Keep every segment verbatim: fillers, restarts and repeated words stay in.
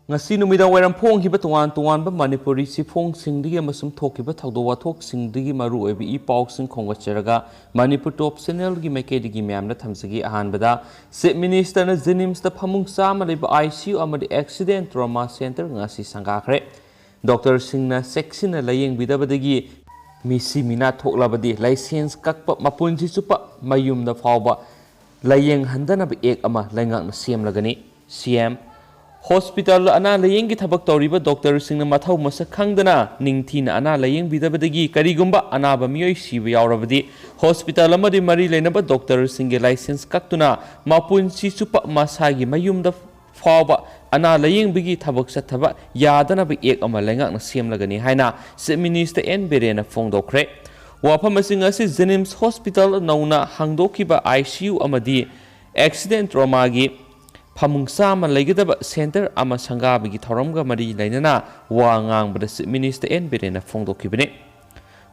ꯉꯁꯤ ꯅꯨꯃꯤꯗꯥꯡ ꯋꯥꯏꯔꯝ ꯐꯣꯡꯈꯤꯕ ꯇꯣꯉꯥꯟ ꯇꯣꯉꯥꯟꯕ ꯃꯅꯤꯄꯨꯔꯤ ꯆꯦꯐꯣꯡꯁꯤꯡꯗꯒꯤ ꯑꯃꯁꯨꯡ ꯊꯣꯛꯈꯤꯕ ꯊꯧꯗꯣꯛ ꯋꯥꯊꯣꯛꯁꯤꯡꯗꯒꯤ ꯃꯔꯨ ꯑꯣꯏꯕ ꯏ ꯄꯥꯎꯁꯤꯡ ꯈꯣꯝꯒꯠꯆꯔꯒ ꯃꯅꯤꯄꯨꯔ ꯇꯣꯞ ꯆꯦꯅꯦꯜꯒꯤ ꯃꯥꯏꯀꯩꯗꯒꯤ ꯃꯌꯥꯝꯗ ꯊꯝꯖꯒꯦ꯫ ꯑꯍꯥꯟꯕꯗ, ꯆꯤꯐ ꯃꯤꯅꯤꯁꯇꯔꯅ ꯖꯦꯅꯤꯝꯁꯇ ꯐꯃꯨꯡ ꯆꯥꯝꯃ ꯂꯩꯕ ꯑꯥꯏ ꯁꯤ ꯌꯨ ꯑꯃꯗꯤ ꯑꯦꯛꯁꯤꯗꯦꯟ ꯇ꯭ꯔꯣꯃꯥ ꯁꯦꯟꯇꯔ ꯉꯁꯤ ꯁꯪꯒꯥꯈ꯭ꯔꯦ꯫ ꯗꯣꯛꯇꯔꯁꯤꯡꯅ ꯆꯦꯛꯁꯤꯟꯅ ꯂꯥꯌꯦꯡꯕꯤꯗꯕꯗꯒꯤ ꯃꯤꯁꯤ ꯃꯤꯅꯥ ꯊꯣꯛꯂꯕꯗꯤ ꯂꯥꯏꯁꯦꯟꯁ ꯀꯛꯄ ꯃꯄꯨꯟꯁꯤ ꯆꯨꯞꯄ ꯃꯌꯨꯝꯗ ꯐꯥꯎꯕ ꯂꯥꯌꯦꯡꯍꯟꯗꯅꯕ ꯑꯦꯛ ꯑꯃ ꯂꯩꯉꯥꯛꯅ ꯁꯦꯝꯂꯒꯅꯤ꯫ ꯁꯤ ꯑꯦꯝ, ꯍꯣꯁꯄꯤꯇꯥꯜꯗ ꯑꯅꯥ ꯂꯥꯌꯦꯡꯒꯤ ꯊꯕꯛ ꯇꯧꯔꯤꯕ ꯗꯣꯛꯇꯔꯁꯤꯡꯅ ꯃꯊꯧ ꯃꯁꯛ ꯈꯪꯗꯅ ꯅꯤꯡꯊꯤꯅ ꯑꯅꯥ ꯂꯥꯌꯦꯡꯕꯤꯗꯕꯗꯒꯤ ꯀꯔꯤꯒꯨꯝꯕ ꯑꯅꯥꯕ ꯃꯤꯑꯣꯏ ꯁꯤꯕ ꯌꯥꯎꯔꯕꯗꯤ ꯍꯣꯁꯄꯤꯇꯥꯜ ꯑꯃꯗꯤ ꯃꯔꯤ ꯂꯩꯅꯕ ꯗꯣꯛꯇꯔꯁꯤꯡꯒꯤ ꯂꯥꯏꯁꯦꯟꯁ ꯀꯛꯇꯨꯅ ꯃꯄꯨꯟꯁꯤ ꯆꯨꯞꯄ ꯃꯁꯥꯒꯤ ꯃꯌꯨꯝꯗ ꯐꯥꯎꯕ ꯑꯅꯥ ꯂꯥꯌꯦꯡꯕꯒꯤ ꯊꯕꯛ ꯆꯠꯊꯕ ꯌꯥꯗꯅꯕ ꯑꯦꯛ ꯑꯃ ꯂꯩꯉꯥꯛꯅ ꯁꯦꯝꯂꯒꯅꯤ ꯍꯥꯏꯅ ꯆꯤꯐ ꯃꯤꯅꯤꯁꯇꯔ ꯑꯦꯟ ꯕꯤꯔꯦꯟꯅ ꯐꯣꯡꯗꯣꯛꯈ꯭ꯔꯦ꯫ ꯋꯥꯐꯝ ꯑꯁꯤ ꯉꯁꯤ ꯖꯦꯅꯤꯝꯁ ꯍꯣꯁꯄꯤꯇꯥꯜ ꯅꯧꯅ ꯍꯥꯡꯗꯣꯛꯈꯤꯕ ꯑꯥꯏ ꯁꯤ ꯌꯨ ꯑꯃꯗꯤ ꯑꯦꯛꯁꯤꯗꯦꯟ ꯇ꯭ꯔꯣꯃꯥꯒꯤ ꯐꯃꯨꯡ ꯆꯥꯝꯃ ꯂꯩꯒꯗꯕ ꯁꯦꯟꯇꯔ ꯑꯃ ꯁꯪꯒꯥꯕꯒꯤ ꯊꯧꯔꯝꯒ ꯃꯔꯤ ꯂꯩꯅꯅ ꯋꯥ ꯉꯥꯡꯕꯗ ꯆꯤꯐ ꯃꯤꯅꯤꯁꯇꯔ ꯑꯦꯟ ꯕꯤꯔꯦꯟꯅ ꯐꯣꯡꯗꯣꯛꯈꯤꯕꯅꯤ꯫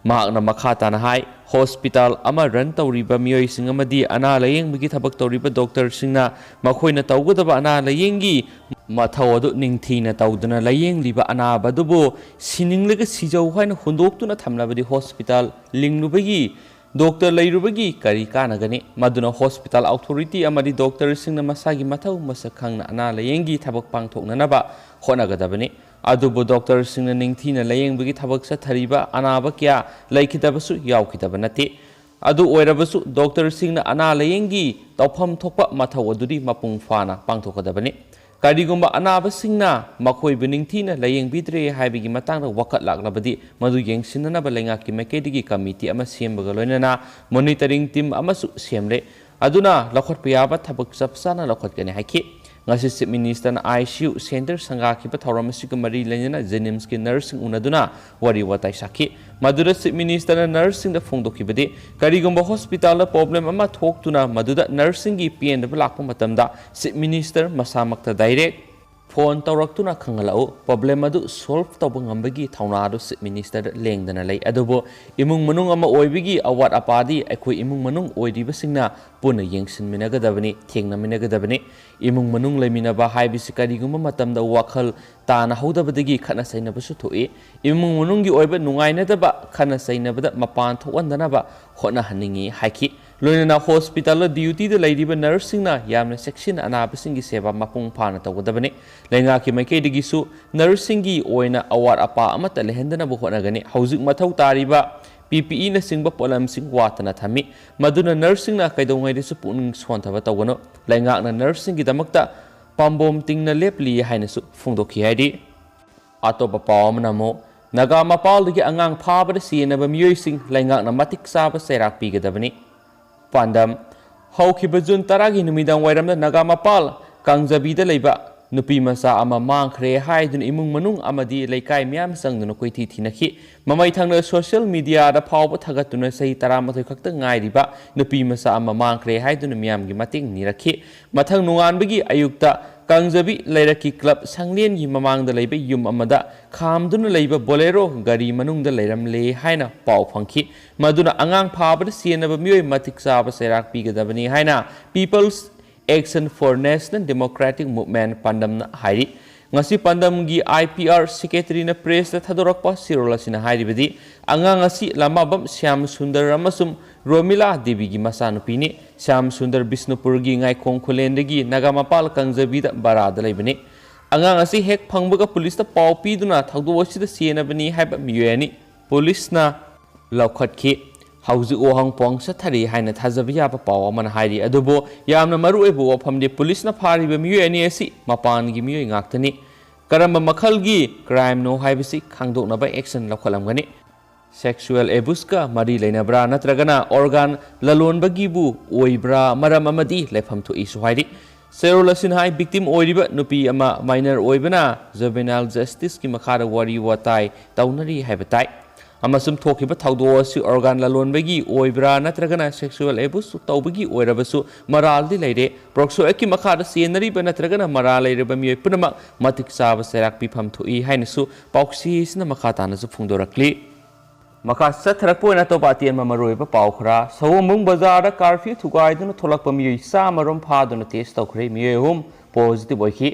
ꯃꯍꯥꯛꯅ ꯃꯈꯥ ꯇꯥꯅ ꯍꯥꯏ, ꯍꯣꯁꯄꯤꯇꯥꯜ ꯑꯃ ꯔꯟ ꯇꯧꯔꯤꯕ ꯃꯤꯑꯣꯏꯁꯤꯡ ꯑꯃꯗꯤ ꯑꯅꯥ ꯂꯥꯌꯦꯡꯕꯒꯤ ꯊꯕꯛ ꯇꯧꯔꯤꯕ ꯗꯣꯛꯇꯔꯁꯤꯡꯅ ꯃꯈꯣꯏꯅ ꯇꯧꯒꯗꯕ ꯑꯅꯥ ꯂꯥꯌꯦꯡꯒꯤ ꯃꯊꯧ ꯑꯗꯨ ꯅꯤꯡꯊꯤꯅ ꯇꯧꯗꯨꯅ ꯂꯥꯌꯦꯡꯂꯤꯕ ꯑꯅꯥꯕ ꯑꯗꯨꯕꯨ ꯁꯤꯅꯤꯡꯂꯒ ꯁꯤꯖꯧ ꯍꯥꯏꯅ ꯍꯨꯟꯗꯣꯛꯇꯨꯅ ꯊꯝꯂꯕꯗꯤ ꯍꯣꯁꯄꯤꯇꯥꯜ ꯂꯤꯡꯂꯨꯕꯒꯤ ꯗꯣꯛꯇꯔ ꯂꯩꯔꯨꯕꯒꯤ ꯀꯔꯤ ꯀꯥꯟꯅꯒꯅꯤ? ꯃꯗꯨꯅ ꯍꯣꯁꯄꯤꯇꯥꯜ ꯑꯣꯊꯣꯔꯤꯇꯤ ꯑꯃꯗꯤ ꯗꯣꯛꯇꯔꯁꯤꯡꯅ ꯃꯁꯥꯒꯤ ꯃꯊꯧ ꯃꯁꯛ ꯈꯪꯅ ꯑꯅꯥ ꯂꯥꯌꯦꯡꯒꯤ ꯊꯕꯛ ꯄꯥꯡꯊꯣꯛꯅꯅꯕ ꯍꯣꯠꯅꯒꯗꯕꯅꯤ꯫ ꯑꯗꯨꯕꯨ ꯗꯣꯛꯇꯔꯁꯤꯡꯅ ꯅꯤꯡꯊꯤꯅ ꯂꯥꯌꯦꯡꯕꯒꯤ ꯊꯕꯛ ꯆꯠꯊꯔꯤꯕ ꯑꯅꯥꯕ ꯀꯌꯥ ꯂꯩꯈꯤꯗꯕꯁꯨ ꯌꯥꯎꯈꯤꯗꯕ ꯅꯠꯇꯦ꯫ ꯑꯗꯨ ꯑꯣꯏꯔꯕꯁꯨ ꯗꯣꯛꯇꯔꯁꯤꯡꯅ ꯑꯅꯥ ꯂꯥꯌꯦꯡꯒꯤ ꯇꯧꯐꯝ ꯊꯣꯛꯄ ꯃꯊꯧ ꯑꯗꯨꯗꯤ ꯃꯄꯨꯡ ꯐꯥꯅ ꯄꯥꯡꯊꯣꯛꯀꯗꯕꯅꯤ꯫ ꯀꯔꯤꯒꯨꯝꯕ ꯑꯅꯥꯕꯁꯤꯡꯅ ꯃꯈꯣꯏꯕꯨ ꯅꯤꯡꯊꯤꯅ ꯂꯥꯌꯦꯡꯕꯤꯗ꯭ꯔꯦ ꯍꯥꯏꯕꯒꯤ ꯃꯇꯥꯡꯗ ꯋꯥꯀꯠ ꯂꯥꯛꯂꯕꯗꯤ ꯃꯗꯨ ꯌꯦꯡꯁꯤꯟꯅꯅꯕ ꯂꯩꯉꯥꯛꯀꯤ ꯃꯥꯏꯀꯩꯗꯒꯤ ꯀꯃꯤꯇꯤ ꯑꯃ ꯁꯦꯝꯕꯒ ꯂꯣꯏꯅꯅ ꯃꯣꯅꯤꯇꯔꯤꯡ ꯇꯤꯝ ꯑꯃꯁꯨ ꯁꯦꯝꯂꯦ꯫ ꯑꯗꯨꯅ ꯂꯧꯈꯠꯄ ꯌꯥꯕ ꯊꯕꯛ ꯆꯞ ꯆꯥꯅ ꯂꯧꯈꯠꯀꯅꯤ ꯍꯥꯏꯈꯤ꯫ ꯉꯁꯤ chief ꯃꯤꯅꯤꯁꯇꯔꯅ I C U centre ꯁꯪꯒꯥꯈꯤꯕ ꯊꯧꯔꯝ ꯑꯁꯤꯒ ꯃꯔꯤ ꯂꯩꯅꯅ ꯖꯦꯅꯤꯝꯁꯀꯤ ꯅꯔꯁꯁꯤꯡ ꯎꯅꯗꯨꯅ ꯋꯥꯔꯤ ꯋꯥꯇꯥꯏ ꯁꯥꯈꯤ꯫ ꯃꯗꯨꯗ ꯆꯤꯐ ꯃꯤꯅꯤꯁꯇꯔꯅ ꯅꯔꯁꯁꯤꯡꯗ ꯐꯣꯡꯗꯣꯛꯈꯤꯕꯗꯤ, ꯀꯔꯤꯒꯨꯝꯕ ꯍꯣꯁꯄꯤꯇꯥꯜꯗ ꯄ꯭ꯔꯣꯕ꯭ꯂꯦꯝ ꯑꯃ ꯊꯣꯛꯇꯨꯅ ꯃꯗꯨꯗ ꯅꯔꯁꯁꯤꯡꯒꯤ ꯄꯦꯟꯗꯕ ꯂꯥꯛꯄ ꯃꯇꯝꯗ ꯆꯤꯐ ꯃꯤꯅꯤꯁꯇꯔ ꯃꯁꯥꯃꯛꯇ ꯗꯥꯏꯔꯦꯛ ꯐꯣꯟ ꯇꯧꯔꯛꯇꯨꯅ ꯈꯪꯍꯜꯂꯛꯎ꯫ ꯄ꯭ꯔꯣꯕ꯭ꯂꯦꯝ ꯑꯗꯨ ꯁꯣꯜꯚ ꯇꯧꯕ ꯉꯝꯕꯒꯤ ꯊꯧꯅꯥ ꯑꯗꯨ ꯆꯤꯐ ꯃꯤꯅꯤꯁꯇꯔꯗ ꯂꯦꯡꯗꯅ ꯂꯩ꯫ ꯑꯗꯨꯕꯨ ꯏꯃꯨꯡ ꯃꯅꯨꯡ ꯑꯃ ꯑꯣꯏꯕꯒꯤ ꯑꯋꯥꯠ ꯑꯄꯥꯗꯤ ꯑꯩꯈꯣꯏ ꯏꯃꯨꯡ ꯃꯅꯨꯡ ꯑꯣꯏꯔꯤꯕꯁꯤꯡꯅ ꯄꯨꯟꯅ ꯌꯦꯡꯁꯤꯟꯃꯤꯟꯅꯒꯗꯕꯅꯤ, ꯊꯦꯡꯅꯃꯤꯟꯅꯒꯗꯕꯅꯤ꯫ ꯏꯃꯨꯡ ꯃꯅꯨꯡ ꯂꯩꯃꯤꯟꯅꯕ ꯍꯥꯏꯕꯁꯤ ꯀꯔꯤꯒꯨꯝꯕ ꯃꯇꯝꯗ ꯋꯥꯈꯜ ꯇꯥꯅꯍꯧꯗꯕꯗꯒꯤ ꯈꯠꯅ ꯆꯩꯅꯕꯁꯨ ꯊꯣꯛꯏ꯫ ꯏꯃꯨꯡ ꯃꯅꯨꯡꯒꯤ ꯑꯣꯏꯕ ꯅꯨꯡꯉꯥꯏꯅꯗꯕ ꯈꯠꯅ ꯆꯩꯅꯕꯗ ꯃꯄꯥꯟ ꯊꯣꯛꯍꯟꯗꯅꯕ ꯍꯣꯠꯅꯍꯟꯅꯤꯡꯏ ꯍꯥꯏꯈꯤ꯫ ꯂꯣꯏꯅꯅ ꯍꯣꯁꯄꯤꯇꯥꯜꯗ ꯗ꯭ꯌꯨꯇꯤꯗ ꯂꯩꯔꯤꯕ ꯅꯔꯁꯁꯤꯡꯅ ꯌꯥꯝꯅ ꯆꯦꯛꯁꯤꯟꯅ ꯑꯅꯥꯕꯁꯤꯡꯒꯤ ꯁꯦꯕꯥ ꯃꯄꯨꯡ ꯐꯥꯅ ꯇꯧꯒꯗꯕꯅꯤ꯫ ꯂꯩꯉꯥꯛꯀꯤ ꯃꯥꯏꯀꯩꯗꯒꯤꯁꯨ ꯅꯔꯁꯁꯤꯡꯒꯤ ꯑꯣꯏꯅ ꯑꯋꯥꯠ ꯑꯄꯥ ꯑꯃꯠꯇ ꯂꯩꯍꯟꯗꯅꯕ ꯍꯣꯠꯅꯒꯅꯤ꯫ ꯍꯧꯖꯤꯛ ꯃꯊꯧ ꯇꯥꯔꯤꯕ ꯄꯤ ꯄꯤ ꯏꯅꯆꯤꯡꯕ ꯄꯣꯠꯂꯝꯁꯤꯡ ꯋꯥꯠꯇꯅ ꯊꯝꯃꯤ꯫ ꯃꯗꯨꯅ ꯅꯔꯁꯁꯤꯡꯅ ꯀꯩꯗꯧꯉꯩꯗꯁꯨ ꯄꯨꯛꯅꯤꯡ ꯁꯣꯟꯊꯕ ꯇꯧꯒꯅꯨ꯫ ꯂꯩꯉꯥꯛꯅ ꯅꯔꯁꯁꯤꯡꯒꯤꯗꯃꯛꯇ ꯄꯥꯝꯕꯣꯝ ꯇꯤꯡꯅ ꯂꯦꯞꯂꯤ ꯍꯥꯏꯅꯁꯨ ꯐꯣꯡꯗꯣꯛꯈꯤ ꯍꯥꯏꯔꯤ꯫ ꯑꯇꯣꯞꯄ ꯄꯥꯎ ꯑꯃꯅ ꯑꯃꯨꯛ ꯅꯥꯒꯥ ꯃꯄꯥꯜꯗꯒꯤ ꯑꯉꯥꯡ ꯐꯥꯕꯗ ꯆꯦꯟꯅꯕ ꯃꯤꯑꯣꯏꯁꯤꯡ ꯂꯩꯉꯥꯛꯅ ꯃꯇꯤꯛ ꯆꯥꯕ ꯆꯩꯔꯥꯛ ꯄꯤꯒꯗꯕꯅꯤ꯫ ꯄꯥꯟꯗꯝ: ꯍꯧꯈꯤꯕ ꯖꯨꯟ ꯇꯔꯥꯒꯤ ꯅꯨꯃꯤꯗꯥꯡ ꯋꯥꯏꯔꯝꯗ ꯅꯥꯒꯥ ꯃꯄꯥꯜ ꯀꯥꯡꯖꯕꯤꯗ ꯂꯩꯕ ꯅꯨꯄꯤ ꯃꯆꯥ ꯑꯃ ꯃꯥꯡꯈ꯭ꯔꯦ ꯍꯥꯏꯗꯨꯅ ꯏꯃꯨꯡ ꯃꯅꯨꯡ ꯑꯃꯗꯤ ꯂꯩꯀꯥꯏ ꯃꯤꯌꯥꯝ ꯆꯪꯗꯨꯅ ꯀꯣꯏꯊꯤ ꯊꯤꯅꯈꯤ꯫ ꯃꯃꯩ ꯊꯪꯅ ꯁꯣꯁꯤꯌꯦꯜ ꯃꯤꯗꯤꯌꯥꯗ ꯐꯥꯎꯕ ꯊꯥꯒꯠꯇꯨꯅ ꯆꯍꯤ ꯇꯔꯥꯃꯥꯊꯣꯏ ꯈꯛꯇ ꯉꯥꯏꯔꯤꯕ ꯅꯨꯄꯤ ꯃꯆꯥ ꯑꯃ ꯃꯥꯡꯈ꯭ꯔꯦ ꯍꯥꯏꯗꯨꯅ ꯃꯤꯌꯥꯝꯒꯤ ꯃꯇꯦꯡ ꯅꯤꯔꯛꯈꯤ꯫ ꯃꯊꯪ ꯅꯣꯡꯉꯥꯟꯕꯒꯤ ꯑꯌꯨꯛꯇ ꯀꯥꯡꯖꯕꯤ ꯂꯩꯔꯛꯀꯤ ꯀ꯭ꯂꯕ ꯁꯪꯂꯦꯟꯒꯤ ꯃꯃꯥꯡꯗ ꯂꯩꯕ ꯌꯨꯝ ꯑꯃꯗ ꯈꯥꯝꯗꯨꯅ ꯂꯩꯕ ꯕꯣꯂꯦꯔꯣ ꯒꯥꯔꯤ ꯃꯅꯨꯡꯗ ꯂꯩꯔꯝꯂꯦ ꯍꯥꯏꯅ ꯄꯥꯎ ꯐꯪꯈꯤ꯫ ꯃꯗꯨꯅ ꯑꯉꯥꯡ ꯐꯥꯕꯗ ꯆꯦꯟꯅꯕ ꯃꯤꯑꯣꯏ ꯃꯇꯤꯛ ꯆꯥꯕ ꯆꯩꯔꯥꯛ ꯄꯤꯒꯗꯕꯅꯤ ꯍꯥꯏꯅ People's Action for National Democratic Movement ꯄꯥꯟꯗꯝꯅ ꯍꯥꯏꯔꯤ꯫ ꯉꯁꯤ ꯄꯥꯟꯗꯝꯒꯤ ꯑꯥꯏ ꯄꯤ ꯑꯥꯔ ꯁꯦꯀ꯭ꯔꯦꯇꯔꯤꯅ ꯄ꯭ꯔꯦꯁꯇ ꯊꯥꯗꯣꯔꯛꯄ ꯆꯦꯔꯣꯜ ꯑꯁꯤꯅ ꯍꯥꯏꯔꯤꯕꯗꯤ, ꯑꯉꯥꯡ ꯑꯁꯤ ꯂꯃꯥꯕꯝ ꯁ꯭ꯌꯥꯝ ꯁꯨꯟꯗꯔ ꯑꯃꯁꯨꯡ ꯔꯣꯃꯤꯂꯥ ꯗꯦꯕꯤꯒꯤ ꯃꯆꯥꯅꯨꯄꯤꯅꯤ꯫ ꯁ꯭ꯌꯥꯝ ꯁꯨꯟꯗꯔ ꯕꯤꯁꯅꯨꯄꯨꯔꯒꯤ ꯉꯥꯏꯈꯣꯡ ꯈꯨꯂꯦꯟꯗꯒꯤ ꯅꯥꯒꯥ ꯃꯄꯥꯜ ꯀꯥꯡꯖꯕꯤꯗ ꯕꯔꯥꯗ ꯂꯩꯕꯅꯤ꯫ ꯑꯉꯥꯡ ꯑꯁꯤ ꯍꯦꯛ ꯐꯪꯕꯒ ꯄꯨꯂꯤꯁꯇ ꯄꯥꯎ ꯄꯤꯗꯨꯅ ꯊꯧꯗꯣꯛ ꯑꯁꯤꯗ ꯆꯦꯟꯅꯕꯅꯤ ꯍꯥꯏꯕ ꯃꯤꯑꯣꯏ ꯑꯅꯤ ꯄꯨꯂꯤꯁꯅ ꯂꯧꯈꯠꯈꯤ꯫ ꯍꯧꯖꯤꯛ ꯋꯥꯍꯪ ꯄꯥꯎꯍꯪ ꯆꯠꯊꯔꯤ ꯍꯥꯏꯅ ꯊꯥꯖꯕ ꯌꯥꯕ ꯄꯥꯎ ꯑꯃꯅ ꯍꯥꯏꯔꯤ꯫ ꯑꯗꯨꯕꯨ ꯌꯥꯝꯅ ꯃꯔꯨꯑꯣꯏꯕ ꯋꯥꯐꯝꯗꯤ ꯄꯨꯂꯤꯁꯅ ꯐꯥꯔꯤꯕ ꯃꯤꯑꯣꯏ ꯑꯅꯤ ꯑꯁꯤ ꯃꯄꯥꯟꯒꯤ ꯃꯤꯑꯣꯏ ꯉꯥꯛꯇꯅꯤ꯫ ꯀꯔꯝꯕ ꯃꯈꯜꯒꯤ ꯀ꯭ꯔꯥꯏꯝꯅꯣ ꯍꯥꯏꯕꯁꯤ ꯈꯪꯗꯣꯛꯅꯕ ꯑꯦꯛꯁꯟ ꯂꯧꯈꯠꯂꯝꯒꯅꯤ꯫ ꯁꯦꯛꯁꯨꯑꯦꯜ ꯑꯦꯕ꯭ꯌꯨꯁꯀ ꯃꯔꯤ ꯂꯩꯅꯕ꯭ꯔꯥ ꯅꯠꯇ꯭ꯔꯒꯅ ꯑꯣꯔꯒꯥꯟ ꯂꯂꯣꯟꯕꯒꯤꯕꯨ ꯑꯣꯏꯕ꯭ꯔꯥ? ꯃꯔꯝ ꯑꯃꯗꯤ ꯂꯩꯐꯝ ꯊꯣꯛꯏꯁꯨ ꯍꯥꯏꯔꯤ꯫ ꯆꯦꯔꯣꯜ ꯑꯁꯤꯅ ꯍꯥꯏ, ꯚꯤꯛꯇꯤꯝ ꯑꯣꯏꯔꯤꯕ ꯅꯨꯄꯤ ꯑꯃ ꯃꯥꯏꯅꯔ ꯑꯣꯏꯕꯅ ꯖꯨꯕꯦꯅꯥꯏꯜ ꯖꯁꯇꯤꯁꯀꯤ ꯃꯈꯥꯗ ꯋꯥꯔꯤ ꯋꯥꯇꯥꯏ ꯇꯧꯅꯔꯤ ꯍꯥꯏꯕ ꯇꯥꯏ꯫ ꯑꯃꯁꯨꯡ ꯊꯣꯛꯈꯤꯕ ꯊꯧꯗꯣꯛ ꯑꯁꯤ organ ꯂꯂꯣꯟꯕꯒꯤ ꯑꯣꯏꯕ꯭ꯔꯥ ꯅꯠꯇ꯭ꯔꯒꯅ sexual abuse ꯇꯧꯕꯒꯤ ꯑꯣꯏꯔꯕꯁꯨ ꯃꯔꯥꯜꯗꯤ ꯂꯩꯔꯦ꯫ Proxo Act ꯀꯤ ꯃꯈꯥꯗ ꯆꯦꯟꯅꯔꯤꯕ ꯅꯠꯇ꯭ꯔꯒꯅ ꯃꯔꯥꯜ ꯂꯩꯔꯕ ꯃꯤꯑꯣꯏ ꯄꯨꯝꯅꯃꯛ ꯃꯇꯤꯛ ꯆꯥꯕ ꯆꯩꯔꯥꯛ ꯄꯤꯐꯝ ꯊꯣꯛꯏ ꯍꯥꯏꯅꯁꯨ ꯄꯥꯎꯆꯦꯁꯤꯅ ꯃꯈꯥ ꯇꯥꯅꯁꯨ ꯐꯣꯡꯗꯣꯔꯛꯂꯤ꯫ ꯃꯈꯥ ꯆꯠꯊꯔꯛꯄ ꯑꯣꯏꯅ ꯑꯇꯣꯞꯄ ꯑꯇꯦꯟꯕ ꯃꯔꯨꯑꯣꯏꯕ ꯄꯥꯎ ꯈꯔ꯫ ꯁꯑꯣꯝꯕꯨꯡ ꯕꯖꯥꯔꯗ curfew ꯊꯨꯒꯥꯏꯗꯨꯅ ꯊꯣꯛꯂꯛꯄ ꯃꯤꯑꯣꯏ ꯆꯥꯝꯃ ꯔꯣꯝ ꯐꯥꯗꯨꯅ test ꯇꯧꯈ꯭ꯔꯦ꯫ ꯃꯤꯑꯣꯏ ꯑꯍꯨꯝ positive ꯑꯣꯏꯈꯤ꯫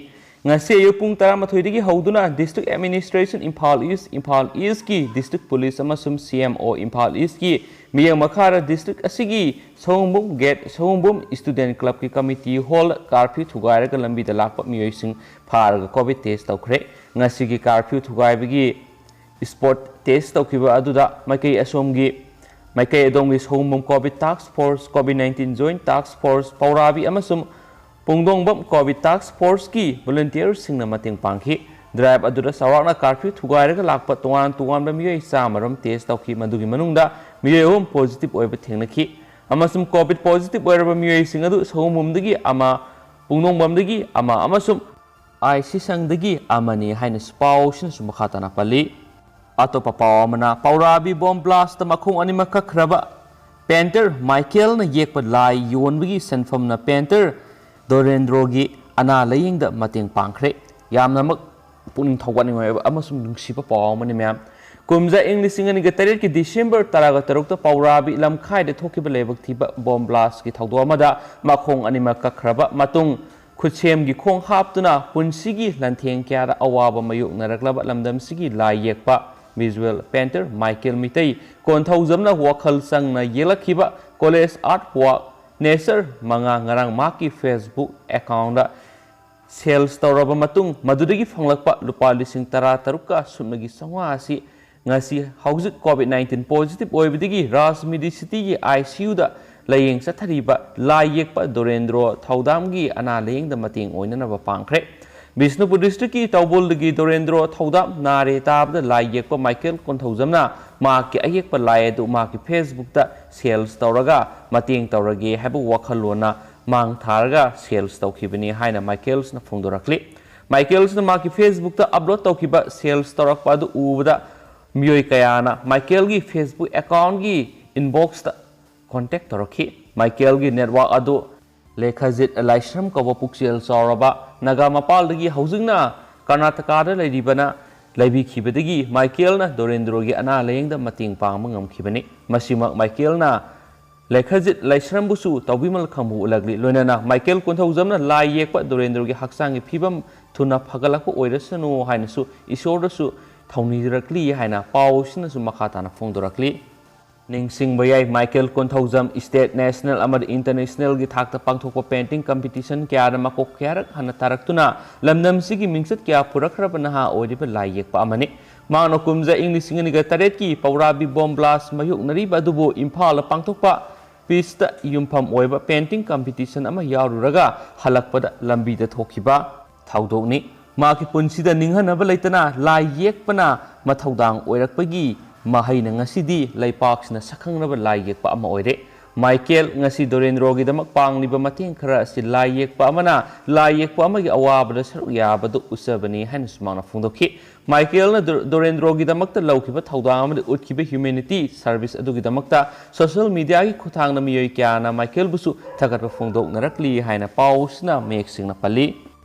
ꯉꯁꯤ ꯑꯌꯨꯛ ꯄꯨꯡ ꯇꯔꯥꯃꯥꯊꯣꯏꯗꯒꯤ ꯍꯧꯗꯨꯅ District Administration Imphal East, Imphal East ꯀꯤ District Police ꯑꯃꯁꯨꯡ C M O Imphal East ꯀꯤ ꯃꯤꯠꯌꯦꯡ ꯃꯈꯥꯗ district ꯑꯁꯤꯒꯤ ꯁꯑꯣꯝꯕꯨꯡ gate, ꯁꯑꯣꯝꯕꯨꯡ Student Club ꯀꯤ committee hall curfew ꯊꯨꯒꯥꯏꯔꯒ ꯂꯝꯕꯤꯗ ꯂꯥꯛꯄ ꯃꯤꯑꯣꯏꯁꯤꯡ ꯐꯥꯔꯒ COVID test ꯇꯧꯈ꯭ꯔꯦ꯫ ꯉꯁꯤꯒꯤ curfew ꯊꯨꯒꯥꯏꯕꯒꯤ spot test ꯇꯧꯈꯤꯕ ꯑꯗꯨꯗ ꯃꯥꯏꯀꯩ ꯑꯁꯣꯝꯒꯤ, ꯃꯥꯏꯀꯩ ꯑꯗꯣꯝꯒꯤ ꯁꯑꯣꯝꯕꯨꯡ COVID Task Force, COVID nineteen Joint Task Force, ꯄꯧꯔꯥꯕꯤ ꯑꯃꯁꯨꯡ ꯄꯨꯡꯗꯣꯡꯕꯝ COVID Task Force ꯀꯤ volunteer ꯁꯤꯡꯅ ꯃꯇꯦꯡ ꯄꯥꯡꯈꯤ꯫ Drive ꯑꯗꯨꯗ ꯆꯥꯎꯔꯥꯛꯅ curfew ꯊꯨꯒꯥꯏꯔꯒ ꯂꯥꯛꯄ ꯇꯣꯉꯥꯟ ꯇꯣꯉꯥꯟꯕ ꯃꯤꯑꯣꯏ ꯆꯥꯝꯃ ꯔꯣꯝ test ꯇꯧꯈꯤ꯫ ꯃꯗꯨꯒꯤ ꯃꯅꯨꯡꯗ ꯃꯤꯑꯣꯏ ꯑꯍꯨꯝ positive ꯑꯣꯏꯕ ꯊꯦꯡꯅꯈꯤ ꯑꯃꯁꯨꯡ COVID positive ꯑꯣꯏꯔꯕ ꯃꯤꯑꯣꯏꯁꯤꯡ ꯑꯗꯨ ꯁꯑꯣꯝꯕꯨꯡꯗꯒꯤ ꯑꯃ, ꯄꯨꯡꯗꯣꯡꯕꯝꯗꯒꯤ ꯑꯃ ꯑꯃꯁꯨꯡ ꯑꯥꯏ ꯁꯤ ꯁꯪꯗꯒꯤ ꯑꯃꯅꯤ ꯍꯥꯏꯅꯁꯨ ꯄꯥꯎꯁꯤꯅꯁꯨ ꯃꯈꯥ ꯇꯥꯅ ꯄꯜꯂꯤ꯫ ꯑꯇꯣꯞꯄ ꯄꯥꯎ ꯑꯃꯅ, ꯄꯧꯔꯥꯕꯤ bomb blast ꯇ ꯃꯈꯣꯡ ꯑꯅꯤꯃꯛ ꯀꯛꯈ꯭ꯔꯕ painter ꯃꯥꯏꯀꯦꯜꯅ ꯌꯦꯛꯄ ꯂꯥꯏ ꯌꯣꯟꯕꯒꯤ ꯁꯦꯟꯐꯝꯅ painter ꯗꯣꯔꯦꯟꯗ꯭ꯔꯣꯒꯤ ꯑꯅꯥ ꯂꯥꯌꯦꯡꯗ ꯃꯇꯦꯡ ꯄꯥꯡꯈ꯭ꯔꯦ꯫ ꯌꯥꯝꯅꯃꯛ ꯄꯨꯛꯅꯤꯡ ꯊꯧꯒꯠꯅꯤꯡꯉꯥꯏ ꯑꯣꯏꯕ ꯑꯃꯁꯨꯡ ꯅꯨꯡꯁꯤꯕ ꯄꯥꯎ ꯑꯃꯅꯤ, ꯃꯌꯥꯝ꯫ ꯀꯨꯝꯖꯥ ꯏꯪ ꯂꯤꯁꯤꯡ ꯑꯅꯤꯒ ꯇꯔꯦꯠꯀꯤ December ꯇꯔꯥꯒ ꯇꯔꯨꯛꯇ ꯄꯧꯔꯥꯕꯤ ꯂꯝꯈꯥꯏꯗ ꯊꯣꯛꯈꯤꯕ ꯂꯥꯏꯕꯛ ꯊꯤꯕ bomb blast ꯀꯤ ꯊꯧꯗꯣꯛ ꯑꯃꯗ ꯃꯈꯣꯡ ꯑꯅꯤꯃꯛ ꯀꯛꯈ꯭ꯔꯕ ꯃꯇꯨꯡ, ꯈꯨꯠꯁꯦꯝꯒꯤ ꯈꯣꯡ ꯍꯥꯞꯇꯨꯅ ꯄꯨꯟꯁꯤꯒꯤ ꯂꯥꯟꯊꯦꯡ ꯀꯌꯥꯗ ꯑꯋꯥꯕ ꯃꯥꯌꯣꯛꯅꯔꯛꯂꯕ ꯂꯝꯗꯝꯁꯤꯒꯤ ꯂꯥꯏ ꯌꯦꯛꯄ visual painter ꯃꯥꯏꯀꯦꯜ ꯃꯤꯇꯩ ꯀꯣꯟꯊꯧꯖꯝꯅ ꯋꯥꯈꯜ ꯆꯪꯅ ꯌꯦꯛꯂꯛꯈꯤꯕ college artwork Nature ꯃꯉꯥ ꯉꯔꯥꯡ ꯃꯍꯥꯛꯀꯤ Facebook account ꯇ sales ꯇꯧꯔꯕ ꯃꯇꯨꯡ, ꯃꯗꯨꯗꯒꯤ ꯐꯪꯂꯛꯄ ꯂꯨꯄꯥ ꯂꯤꯁꯤꯡ ꯇꯔꯥ ꯇꯔꯨꯛꯀ ꯁꯨꯞꯅꯒꯤ ꯆꯥꯝꯃꯉꯥ ꯑꯁꯤ ꯉꯁꯤ ꯍꯧꯖꯤꯛ COVID nineteen positive ꯑꯣꯏꯕꯗꯒꯤ ꯔꯥꯖ ꯃꯤꯗꯤ ꯁꯤꯇꯤꯒꯤ I C U ꯗ ꯂꯥꯌꯦꯡ ꯆꯠꯊꯔꯤꯕ ꯂꯥꯏ ꯌꯦꯛꯄ ꯗꯣꯔꯦꯟꯗ꯭ꯔꯣ ꯊꯧꯗꯥꯝꯒꯤ ꯑꯅꯥ ꯂꯥꯌꯦꯡꯗ ꯃꯇꯦꯡ ꯑꯣꯏꯅꯅꯕ ꯄꯥꯡꯈ꯭ꯔꯦ꯫ ꯕꯤꯁꯅꯨꯄꯨꯔ district ꯀꯤ ꯇꯧꯕꯣꯜꯗꯒꯤ ꯗꯣꯔꯦꯟꯗ꯭ꯔꯣ ꯊꯧꯗꯥꯝ ꯅꯥꯔꯦ ꯇꯥꯕꯗ ꯂꯥꯏ ꯌꯦꯛꯄ ꯃꯥꯏꯀꯦꯜ ꯀꯣꯟꯊꯧꯖꯝꯅ ꯃꯍꯥꯛꯀꯤ ꯑꯌꯦꯛꯄ ꯂꯥꯏ ꯑꯗꯨ ꯃꯍꯥꯛꯀꯤ Facebook ꯇ sales ꯇꯧꯔꯒ ꯃꯇꯦꯡ ꯇꯧꯔꯒꯦ ꯍꯥꯏꯕ ꯋꯥꯈꯜꯂꯣꯟꯅ ꯃꯥꯡ ꯊꯥꯔꯒ sales ꯇꯧꯈꯤꯕꯅꯤ ꯍꯥꯏꯅ ꯃꯥꯏꯀꯦꯜꯁꯅ ꯐꯣꯡꯗꯣꯔꯛꯂꯤ꯫ ꯃꯥꯏꯀꯦꯜꯁꯅ ꯃꯍꯥꯛꯀꯤ Facebook ꯇ upload ꯇꯧꯈꯤꯕ sales ꯇꯧꯔꯛꯄ ꯑꯗꯨ ꯎꯕꯗ ꯃꯤꯑꯣꯏ ꯀꯌꯥꯅ ꯃꯥꯏꯀꯦꯜꯒꯤ Facebook account ꯀꯤ inbox ꯇ contact ꯇꯧꯔꯛꯈꯤ꯫ ꯃꯥꯏꯀꯦꯜꯒꯤ network ꯑꯗꯨ ꯂꯦꯈꯥꯖꯤꯠ ꯂꯥꯏꯁ꯭ꯔꯝ ꯀꯧꯕ ꯄꯨꯛꯆꯦꯜ ꯆꯥꯎꯔꯕ ꯅꯥꯒꯥ ꯃꯄꯥꯜꯗꯒꯤ ꯍꯧꯖꯤꯛꯅ ꯀꯔꯅꯥꯇꯀꯥꯗ ꯂꯩꯔꯤꯕꯅ ꯂꯩꯕꯤꯈꯤꯕꯗꯒꯤ ꯃꯥꯏꯀꯦꯜꯅ ꯗꯣꯔꯦꯟꯗ꯭ꯔꯣꯒꯤ ꯑꯅꯥ ꯂꯥꯌꯦꯡꯗ ꯃꯇꯦꯡ ꯄꯥꯡꯕ ꯉꯝꯈꯤꯕꯅꯤ꯫ ꯃꯁꯤꯃꯛ ꯃꯥꯏꯀꯦꯜꯅ ꯂꯦꯈꯥꯖꯤꯠ ꯂꯥꯏꯁ꯭ꯔꯝꯕꯨꯁꯨ ꯇꯧꯕꯤꯃꯜ ꯈꯪꯕ ꯎꯠꯂꯛꯂꯤ꯫ ꯂꯣꯏꯅꯅ ꯃꯥꯏꯀꯦꯜ ꯀꯣꯟꯊꯧꯖꯝꯅ ꯂꯥꯏ ꯌꯦꯛꯄ ꯗꯣꯔꯦꯟꯗ꯭ꯔꯣꯒꯤ ꯍꯛꯆꯥꯡꯒꯤ ꯐꯤꯕꯝ ꯊꯨꯅ ꯐꯒꯠꯂꯛꯄ ꯑꯣꯏꯔꯁꯅꯨ ꯍꯥꯏꯅꯁꯨ ꯏꯁꯣꯔꯗꯁꯨ ꯊꯧꯅꯤꯖꯔꯛꯂꯤ ꯍꯥꯏꯅ ꯄꯥꯎ ꯑꯁꯤꯅꯁꯨ ꯃꯈꯥ ꯇꯥꯅ ꯐꯣꯡꯗꯣꯔꯛꯂꯤ꯫ ꯅꯤꯡꯁꯤꯡꯕ ꯌꯥꯏ, ꯃꯥꯏꯀꯦꯜ ꯀꯣꯟꯊꯧꯖꯝ state, national ꯑꯃꯗꯤ international ꯒꯤ ꯊꯥꯛꯇ ꯄꯥꯡꯊꯣꯛꯄ painting competition ꯀꯌꯥꯗ ꯃꯀꯣꯛ ꯀꯌꯥꯔꯛ ꯍꯟꯅ ꯇꯥꯔꯛꯇꯨꯅ ꯂꯝꯗꯝꯁꯤꯒꯤ ꯃꯤꯡꯆꯠ ꯀꯌꯥ ꯄꯨꯔꯛꯈ꯭ꯔꯕ ꯅꯍꯥ ꯑꯣꯏꯔꯤꯕ ꯂꯥꯏ ꯌꯦꯛꯄ ꯑꯃꯅꯤ꯫ ꯃꯍꯥꯛꯅ ꯀꯨꯝꯖꯥ ꯏꯪ ꯂꯤꯁꯤꯡ ꯑꯅꯤꯒ ꯇꯔꯦꯠꯀꯤ ꯄꯧꯔꯥꯕꯤ bomb blast ꯃꯥꯌꯣꯛꯅꯔꯤꯕ ꯑꯗꯨꯕꯨ ꯏꯝꯐꯥꯜꯗ ꯄꯥꯡꯊꯣꯛꯄ peace ꯇ ꯌꯨꯝꯐꯝ ꯑꯣꯏꯕ painting competition ꯑꯃ ꯌꯥꯎꯔꯨꯔꯒ ꯍꯜꯂꯛꯄꯗ ꯂꯝꯕꯤꯗ ꯊꯣꯛꯈꯤꯕ ꯊꯧꯗꯣꯛꯅꯤ꯫ ꯃꯍꯥꯛꯀꯤ ꯄꯨꯟꯁꯤꯗ ꯅꯤꯡꯍꯟꯅꯕ ꯂꯩꯇꯅ ꯂꯥꯏ ꯌꯦꯛꯄꯅ ꯃꯊꯧꯗꯥꯡ ꯑꯣꯏꯔꯛꯄꯒꯤ ꯃꯍꯩꯅ ꯉꯁꯤꯗꯤ ꯂꯩꯄꯥꯛꯁꯤꯅ ꯁꯛꯈꯪꯅꯕ ꯂꯥꯏ ꯌꯦꯛꯄ ꯑꯃ ꯑꯣꯏꯔꯦ꯫ ꯃꯥꯏꯀꯦꯜ ꯉꯁꯤ ꯗꯣꯔꯦꯟꯗ꯭ꯔꯣꯒꯤꯗꯃꯛ ꯄꯥꯡꯂꯤꯕ ꯃꯇꯦꯡ ꯈꯔ ꯑꯁꯤ ꯂꯥꯏ ꯌꯦꯛꯄ ꯑꯃꯅ ꯂꯥꯏ ꯌꯦꯛꯄ ꯑꯃꯒꯤ ꯑꯋꯥꯕꯗ ꯁꯔꯨꯛ ꯌꯥꯕꯗꯨ ꯎꯠꯆꯕꯅꯤ ꯍꯥꯏꯅꯁꯨ ꯃꯍꯥꯛꯅ ꯐꯣꯡꯗꯣꯛꯈꯤ꯫ ꯃꯥꯏꯀꯦꯜꯅ ꯗꯣ-, ꯗꯣꯔꯦꯟꯗ꯭ꯔꯣꯒꯤꯗꯃꯛꯇ ꯂꯧꯈꯤꯕ ꯊꯧꯗꯥꯡ ꯑꯃꯗꯤ ꯎꯠꯈꯤꯕ humanity service ꯑꯗꯨꯒꯤꯗꯃꯛꯇ social media ꯒꯤ ꯈꯨꯠꯊꯥꯡꯗ ꯃꯤꯑꯣꯏ ꯀꯌꯥꯅ ꯃꯥꯏꯀꯦꯜꯕꯨꯁꯨ ꯊꯥꯒꯠꯄ ꯐꯣꯡꯗꯣꯛꯅꯔꯛꯂꯤ ꯍꯥꯏꯅ ꯄꯥꯎꯁꯤꯅ ꯃꯌꯦꯛ ꯁꯦꯡꯅ ꯄꯜꯂꯤ꯫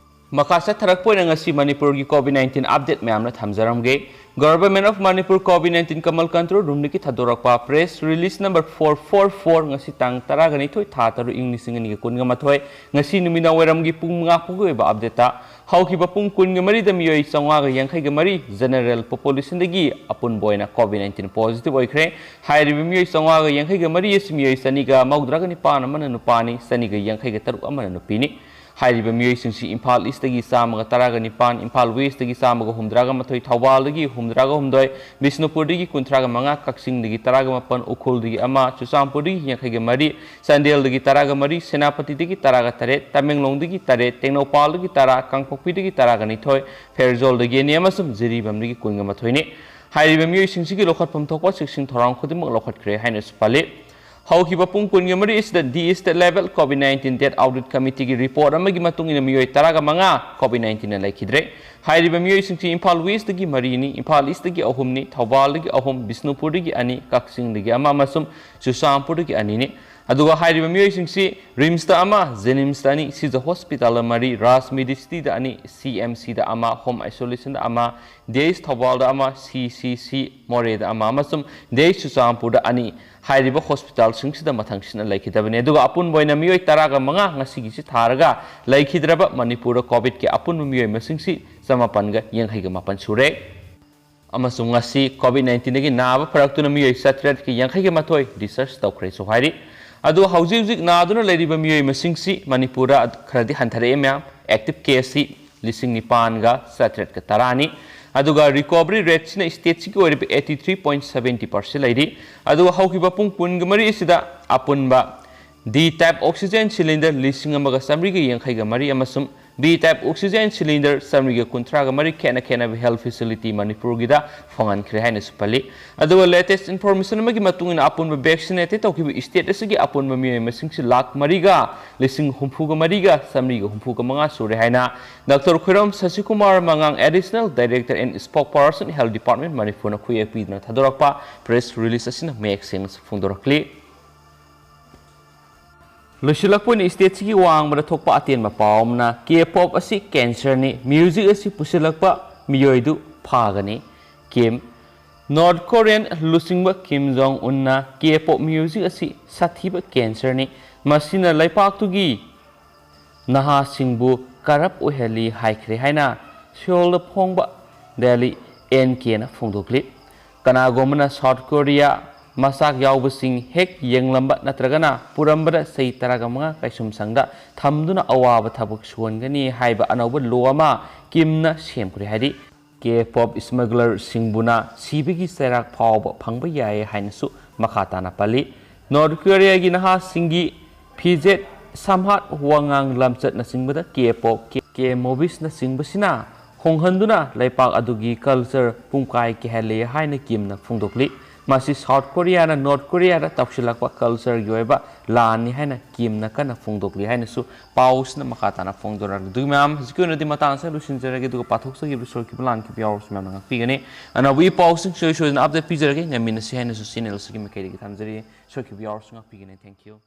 ꯃꯈꯥ ꯆꯠꯊꯔꯛꯄ ꯑꯣꯏꯅ ꯉꯁꯤ ꯃꯅꯤꯄꯨꯔꯒꯤ COVID nineteen update ꯃꯌꯥꯝꯅ ꯊꯝꯖꯔꯝꯒꯦ꯫ Government of Manipur COVID nineteen Kamal control room ꯗꯒꯤ ꯊꯥꯗꯣꯔꯛꯄ press release number four four four, ꯉꯁꯤ ꯇꯥꯡ ꯇꯔꯥꯒ ꯅꯤꯊꯣꯏ, ꯊꯥ ꯇꯔꯨꯛ, ꯏꯪ ꯂꯤꯁꯤꯡ ꯑꯅꯤꯒ ꯀꯨꯟꯒ ꯃꯥꯊꯣꯏ, ꯉꯁꯤ ꯅꯨꯃꯤꯗꯥꯡ ꯋꯥꯏꯔꯝꯒꯤ ꯄꯨꯡ ꯃꯉꯥ ꯐꯥꯎꯒꯤ ꯑꯣꯏꯕ update ꯇ, ꯍꯧꯈꯤꯕ ꯄꯨꯡ ꯀꯨꯟꯒ ꯃꯔꯤꯗ ꯃꯤꯑꯣꯏ ꯆꯥꯝꯃꯉꯥꯒ ꯌꯥꯡꯈꯩꯒ ꯃꯔꯤ general population ꯗꯒꯤ ꯑꯄꯨꯟꯕ ꯑꯣꯏꯅ COVID nineteen positive ꯑꯣꯏꯈ꯭ꯔꯦ꯫ ꯍꯥꯏꯔꯤꯕ ꯃꯤꯑꯣꯏ ꯆꯥꯝꯃꯉꯥꯒ ꯌꯥꯡꯈꯩꯒ ꯃꯔꯤ ꯑꯁꯤ ꯃꯤꯑꯣꯏ ꯆꯅꯤꯒ ꯃꯧꯗ꯭ꯔꯥꯒ ꯅꯤꯄꯥꯟ ꯑꯃꯅ ꯅꯨꯄꯥꯅꯤ, ꯆꯅꯤꯒ ꯌꯥꯡꯈꯩꯒ ꯇꯔꯨꯛ ꯑꯃꯅ ꯅꯨꯄꯤꯅꯤ꯫ ꯍꯥꯏꯔꯤꯕ ꯃꯤꯑꯣꯏꯁꯤꯡꯁꯤ ꯏꯝꯐꯥꯜ East ꯇꯒꯤ ꯆꯥꯝꯃꯒ ꯇꯔꯥꯒ ꯅꯤꯄꯥꯟ, ꯏꯝꯐꯥꯜ West ꯇꯒꯤ ꯆꯥꯝꯃꯒ ꯍꯨꯝꯗ꯭ꯔꯥꯒ ꯃꯥꯊꯣꯏ, ꯊꯧꯕꯥꯜꯗꯒꯤ ꯍꯨꯝꯗ꯭ꯔꯥꯒ ꯍꯨꯝꯗꯣꯏ, ꯕꯤꯁꯅꯨꯄꯨꯔꯗꯒꯤ ꯀꯨꯟꯊ꯭ꯔꯥꯒ ꯃꯉꯥ, ꯀꯛꯆꯤꯡꯗꯒꯤ ꯇꯔꯥꯒ ꯃꯥꯄꯟ, ꯎꯈ꯭ꯔꯨꯜꯗꯒꯤ ꯑꯃ, ꯆꯨꯔꯆꯥꯟꯄꯨꯔꯗꯒꯤ ꯌꯥꯡꯈꯩꯒ ꯃꯔꯤ, ꯆꯥꯟꯗꯦꯜꯗꯒꯤ ꯇꯔꯥꯒ ꯃꯔꯤ, ꯁꯦꯅꯥꯄꯇꯤꯗꯒꯤ ꯇꯔꯥꯒ ꯇꯔꯦꯠ, ꯇꯃꯦꯡꯂꯣꯡꯗꯒꯤ ꯇꯔꯦꯠ, ꯇꯦꯡꯅꯧꯄꯥꯜꯗꯒꯤ ꯇꯔꯥ, ꯀꯥꯡꯄꯣꯛꯄꯤꯗꯒꯤ ꯇꯔꯥꯒ ꯅꯤꯊꯣꯏ, ꯐꯦꯔꯖꯣꯜꯗꯒꯤ ꯑꯅꯤ ꯑꯃꯁꯨꯡ ꯖꯤꯔꯤꯕꯥꯝꯗꯒꯤ ꯀꯨꯟꯒ ꯃꯥꯊꯣꯏꯅꯤ꯫ ꯍꯥꯏꯔꯤꯕ ꯃꯤꯑꯣꯏꯁꯤꯡꯁꯤꯒꯤ ꯂꯧꯈꯠꯐꯝ ꯊꯣꯛꯄ ꯆꯦꯛꯁꯤꯟ ꯊꯧꯔꯥꯡ ꯈꯨꯗꯤꯡꯃꯛ ꯂꯧꯈꯠꯈ꯭ꯔꯦ ꯍꯥꯏꯅꯁꯨ ꯄꯜꯂꯤ꯫ ꯍꯧꯈꯤꯕ ꯄꯨꯡ ꯀꯨꯟꯒ ꯃꯔꯤ ꯑꯁꯤꯗ D State Level COVID nineteen Death Audit Committeeꯒꯤ report ꯑꯃꯒꯤ ꯃꯇꯨꯡ ꯏꯟꯅ ꯃꯤꯑꯣꯏ ꯇꯔꯥꯒ ꯃꯉꯥ COVID nineteenꯅ ꯂꯩꯈꯤꯗ꯭ꯔꯦ꯫ ꯍꯥꯏꯔꯤꯕ ꯃꯤꯑꯣꯏꯁꯤꯡꯁꯤ ꯏꯝꯐꯥꯜ Westꯇꯒꯤ ꯃꯔꯤꯅꯤ, ꯏꯝꯐꯥꯜ Eastꯇꯒꯤ ꯑꯍꯨꯝꯅꯤ, ꯊꯧꯕꯥꯜꯗꯒꯤ ꯑꯍꯨꯝ, ꯕꯤꯁꯅꯨꯄꯨꯔꯗꯒꯤ ꯑꯅꯤ, ꯀꯛꯆꯤꯡꯗꯒꯤ ꯑꯃ ꯑꯃꯁꯨꯡ ꯆꯨꯔꯆꯥꯟꯄꯨꯔꯗꯒꯤ ꯑꯅꯤꯅꯤ꯫ ꯑꯗꯨꯒ ꯍꯥꯏꯔꯤꯕ ꯃꯤꯑꯣꯏꯁꯤꯡꯁꯤ RIMSꯇ ꯑꯃ, JNIMSꯇ ꯑꯅꯤ, ꯁꯤꯖ Hospitalꯗ ꯃꯔꯤ, ꯔꯥꯖ Medicityꯗ ꯑꯅꯤ, CMCꯗ ꯑꯃ, Home Isolationꯗ ꯑꯃ, DH ꯊꯧꯕꯥꯜꯗ ꯑꯃ, CCC ꯃꯣꯔꯦꯗ ꯑꯃ ꯑꯃꯁꯨꯡ DH ꯆꯨꯔꯆꯥꯟꯄꯨꯔꯗ ꯑꯅꯤ ꯍꯥꯏꯔꯤꯕ hospitalꯁꯤꯡꯁꯤꯗ ꯃꯊꯪꯁꯤꯅ ꯂꯩꯈꯤꯗꯕꯅꯤ꯫ ꯑꯗꯨꯒ ꯑꯄꯨꯟꯕ ꯑꯣꯏꯅ ꯃꯤꯑꯣꯏ ꯇꯔꯥꯒ ꯃꯉꯥ ꯉꯁꯤꯒꯤꯁꯤ ꯊꯥꯔꯒ ꯂꯩꯈꯤꯗ꯭ꯔꯕ ꯃꯅꯤꯄꯨꯔꯗ COVIDꯀꯤ ꯑꯄꯨꯟꯕ ꯃꯤꯑꯣꯏ ꯃꯁꯤꯡꯁꯤ ꯆꯃꯥꯄꯟꯒ ꯌꯥꯡꯈꯩꯒ ꯃꯥꯄꯟ ꯁꯨꯔꯦ꯫ ꯑꯃꯁꯨꯡ ꯉꯁꯤ COVID nineteenꯗꯒꯤ ꯅꯥꯕ ꯐꯔꯛꯇꯨꯅ ꯃꯤꯑꯣꯏ ꯆꯥꯇ꯭ꯔꯦꯠꯀ ꯌꯥꯡꯈꯩꯒ ꯃꯥꯊꯣꯏ discharge ꯇꯧꯈ꯭ꯔꯦꯁꯨ ꯍꯥꯏꯔꯤ꯫ ꯑꯗꯨ ꯍꯧꯖꯤꯛ ꯍꯧꯖꯤꯛ ꯅꯥꯗꯨꯅ ꯂꯩꯔꯤꯕ ꯃꯤꯑꯣꯏ ꯃꯁꯤꯡꯁꯤ ꯃꯅꯤꯄꯨꯔꯗ ꯈꯔꯗꯤ ꯍꯟꯊꯔꯛꯑꯦ ꯃꯌꯥꯝ꯫ Active caseꯁꯤ ꯂꯤꯁꯤꯡ ꯅꯤꯄꯥꯟꯒ ꯆꯥꯇ꯭ꯔꯦꯠꯀ ꯇꯔꯥꯅꯤ꯫ ꯑꯗꯨꯒ recovery rateꯁꯤꯅ stateꯁꯤꯒꯤ ꯑꯣꯏꯔꯤꯕ eighty three point seventy percent ꯂꯩꯔꯤ꯫ ꯑꯗꯨꯒ ꯍꯧꯈꯤꯕ ꯄꯨꯡ ꯀꯨꯟꯒ ꯃꯔꯤ ꯑꯁꯤꯗ ꯑꯄꯨꯟꯕ D type oxygen cylinder ꯂꯤꯁꯤꯡ ꯑꯃꯒ ꯆꯥꯃꯔꯤꯒ ꯌꯥꯡꯈꯩꯒ ꯃꯔꯤ ꯑꯃꯁꯨꯡ B type oxygen cylinder ꯆꯥꯃꯔꯤꯒ ꯀꯨꯟꯊ꯭ꯔꯥꯒ ꯃꯔꯤ ꯈꯦꯠꯅ ꯈꯦꯠꯅꯕ health facility ꯃꯅꯤꯄꯨꯔꯒꯤꯗ ꯐꯪꯍꯟꯈ꯭ꯔꯦ ꯍꯥꯏꯅꯁꯨ ꯄꯜꯂꯤ꯫ ꯑꯗꯨꯒ latest information ꯑꯃꯒꯤ ꯃꯇꯨꯡ ꯏꯟꯅ ꯑꯄꯨꯟꯕ vaccinated ꯇꯧꯈꯤꯕ state ꯑꯁꯤꯒꯤ ꯑꯄꯨꯟꯕ ꯃꯤꯑꯣꯏ ꯃꯁꯤꯡꯁꯤ ꯂꯥꯈ ꯃꯔꯤꯒ ꯂꯤꯁꯤꯡ ꯍꯨꯝꯐꯨꯒ ꯃꯔꯤꯒ ꯆꯥꯃꯔꯤꯒ ꯍꯨꯝꯐꯨꯒ ꯃꯉꯥ ꯁꯨꯔꯦ ꯍꯥꯏꯅ Doctor ꯈꯨꯔꯝ ꯁꯁꯤꯀꯨꯃꯥꯔ ꯃꯉꯥꯡ, Additional Director and Spokesperson, Health Department ꯃꯅꯤꯄꯨꯔꯅ ꯈꯨꯌꯦꯛ ꯄꯤꯗꯨꯅ ꯊꯥꯗꯣꯔꯛꯄ press release ꯑꯁꯤꯅ ꯃꯌꯦꯛ ꯁꯦꯡꯅ ꯐꯣꯡꯗꯣꯔꯛꯂꯤ꯫ ꯂꯣꯏꯁꯤꯜꯂꯛꯄ ꯑꯣꯏꯅ stateꯁꯤꯒꯤ ꯋꯥꯡꯃꯗ ꯊꯣꯛꯄ ꯑꯇꯦꯟꯕ ꯄꯥꯎ ꯑꯃꯅ, K-pop ꯑꯁꯤ cancerꯅꯤ, music ꯑꯁꯤ ꯄꯨꯁꯤꯜꯂꯛꯄ ꯃꯤꯑꯣꯏꯗꯨ ꯐꯥꯒꯅꯤ꯫ Kim꯫ North Korean ꯂꯨꯆꯤꯡꯕ Kim Jong Unꯅ K-pop music ꯑꯁꯤ ꯁꯥꯊꯤꯕ cancerꯅꯤ, ꯃꯁꯤꯅ ꯂꯩꯄꯥꯛꯇꯨꯒꯤ ꯅꯍꯥꯁꯤꯡꯕꯨ corrupt ꯑꯣꯏꯍꯜꯂꯤ ꯍꯥꯏꯈ꯭ꯔꯦ ꯍꯥꯏꯅ Seoulꯗ ꯐꯣꯡꯕ Daily NKꯅ ꯐꯣꯡꯗꯣꯛꯂꯤ꯫ ꯀꯅꯥꯒꯨꯝꯕꯅ South Korea ꯃꯆꯥꯛ ꯌꯥꯎꯕꯁꯤꯡ ꯍꯦꯛ ꯌꯦꯡꯂꯝꯕ ꯅꯠꯇ꯭ꯔꯒꯅ ꯄꯨꯔꯝꯕꯗ ꯆꯍꯤ ꯇꯔꯥꯒ ꯃꯉꯥ ꯀꯩꯁꯨꯝꯁꯪꯗ ꯊꯝꯗꯨꯅ ꯑꯋꯥꯕ ꯊꯕꯛ ꯁꯨꯍꯟꯒꯅꯤ ꯍꯥꯏꯕ ꯑꯅꯧꯕ law ꯑꯃ Kimꯅ ꯁꯦꯝꯈ꯭ꯔꯦ ꯍꯥꯏꯔꯤ꯫ K-pop smugglerꯁꯤꯡꯕꯨꯅ ꯁꯤꯕꯒꯤ ꯆꯩꯔꯥꯛ ꯐꯥꯎꯕ ꯐꯪꯕ ꯌꯥꯏ ꯍꯥꯏꯅꯁꯨ ꯃꯈꯥ ꯇꯥꯅ ꯄꯜꯂꯤ꯫ North Koreaꯒꯤ ꯅꯍꯥꯁꯤꯡꯒꯤ ꯐꯤꯖꯦꯠ, ꯁꯝꯍꯥꯠ, ꯋꯥꯉꯥꯡ ꯂꯝꯆꯠꯅꯆꯤꯡꯕꯗ K-pop, K-, K-moviesꯅꯆꯤꯡꯕꯁꯤꯅ ꯍꯣꯡꯍꯟꯗꯨꯅ ꯂꯩꯄꯥꯛ ꯑꯗꯨꯒꯤ culture ꯄꯨꯡꯀꯥꯏ ꯀꯥꯏꯍꯜꯂꯦ ꯍꯥꯏꯅ Kimꯅ ꯐꯣꯡꯗꯣꯛꯂꯤ꯫ ꯃꯁꯤ ꯁꯥꯎꯠ ꯀꯣꯔꯤꯌꯥꯅ ꯅꯣꯔꯠ ꯀꯣꯔꯤꯌꯥꯗ ꯇꯧꯁꯤꯜꯂꯛꯄ ꯀꯜꯆꯔꯒꯤ ꯑꯣꯏꯕ ꯂꯥꯟꯅꯤ ꯍꯥꯏꯅ ꯀꯤꯝꯅ ꯀꯟꯅ ꯐꯣꯡꯗꯣꯛꯂꯤ ꯍꯥꯏꯅꯁꯨ ꯄꯥꯎꯁꯤꯅ ꯃꯈꯥ ꯇꯥꯅ ꯐꯣꯡꯗꯣꯔꯛꯂꯤ꯫ ꯑꯗꯨꯒꯤ ꯃꯌꯥꯝ, ꯍꯧꯖꯤꯛꯀꯤ ꯑꯣꯏꯅꯗꯤ ꯃꯇꯥꯡ ꯑꯁꯤꯗ ꯂꯣꯏꯁꯤꯟꯖꯔꯒꯦ, ꯑꯗꯨꯒ ꯄꯥꯊꯣꯛꯆꯈꯤꯕ ꯁꯣꯏꯈꯤꯕ ꯂꯥꯟꯈꯤꯕ ꯌꯥꯎꯔꯁꯨ ꯃꯌꯥꯝꯅ ꯉꯥꯛꯄꯤꯒꯅꯤ꯫ ꯑꯅꯧꯕ ꯏ ꯄꯥꯎꯁꯤꯡ ꯁꯣꯏ ꯁꯣꯏꯗꯅ ꯑꯞꯗꯦꯠ ꯄꯤꯖꯔꯒꯦ꯫ ꯉꯝꯃꯤꯟꯅꯁꯤ ꯍꯥꯏꯅꯁꯨ ꯆꯦꯅꯦꯜ ꯑꯁꯤꯒꯤ ꯃꯥꯏꯀꯩꯗꯒꯤ ꯊꯝꯖꯔꯤ꯫ ꯁꯣꯏꯈꯤꯕ ꯌꯥꯎꯔꯁꯨ ꯉꯥꯛꯄꯤꯒꯅꯤ꯫ Thank you꯫